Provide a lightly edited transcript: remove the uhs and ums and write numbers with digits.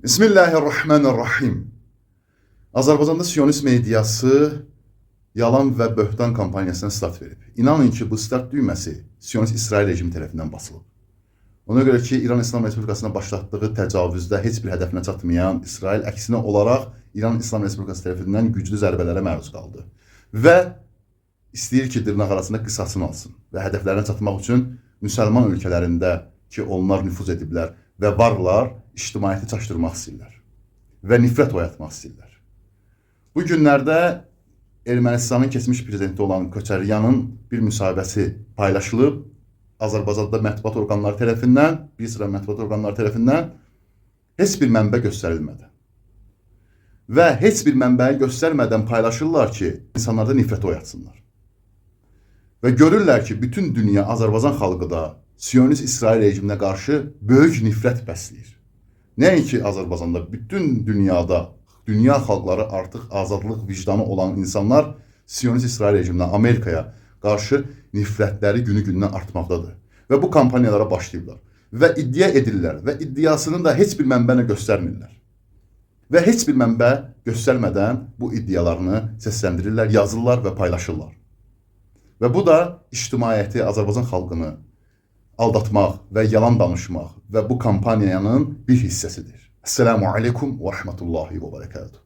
Bismillahirrahmanirrahim. Azərbaycanda Siyonist mediası yalan və böhtan kampaniyasına start verib. İnanın ki, bu start düyməsi Siyonist İsrail rejimi tərəfindən basılıb. Ona görə ki, İran İslam Respublikasına başlatdığı təcavüzdə heç bir hədəfinə çatmayan İsrail əksinə olaraq İran İslam Respublikası tərəfindən güclü zərbələrə məruz qaldı. Və istəyir ki, dırnaq arasında qisasını alsın və hədəflərinə çatmaq üçün müsəlman ölkələrində ki, onlar nüfuz ediblər və varlar, ictimaiyyəti çaşdırmaq istəyirlər və nifrət oyatmaq istəyirlər. Bu günlərdə Ermənistanın keçmiş prezidenti olan Köçəryanın bir müsahibəsi paylaşılıb Azərbaycanda mətbuat orqanları tərəfindən, bir sıra mətbuat orqanları tərəfindən heç bir mənbə göstərilmədi. Və heç bir mənbəyi göstərmədən paylaşırlar ki, insanlarda nifrət oyatsınlar. Və görürlər ki, bütün dünya, Azərbaycan xalqı da Siyonist İsrail rejiminə qarşı böyük nifrət bəsləyir. Nəinki Azərbaycanda, bütün dünyada, dünya xalqları artıq azadlıq vicdanı olan insanlar Siyonist İsrail rejiminə, Amerikaya qarşı nifrətləri günü-gündən artmaqdadır. Və bu kampaniyalara başlayıblar. Və iddia edirlər və iddiasının da heç bir mənbəni göstərmirlər. Və heç bir mənbə göstərmədən bu iddialarını səsləndirirlər, yazırlar və paylaşırlar. Və bu da ictimaiyyəti, Azərbaycan xalqını aldatmaq və yalan danışmaq və bu kampaniyanın bir hissəsidir. Esselamu aleykum və rəhmətullahi və bərəkatuhu.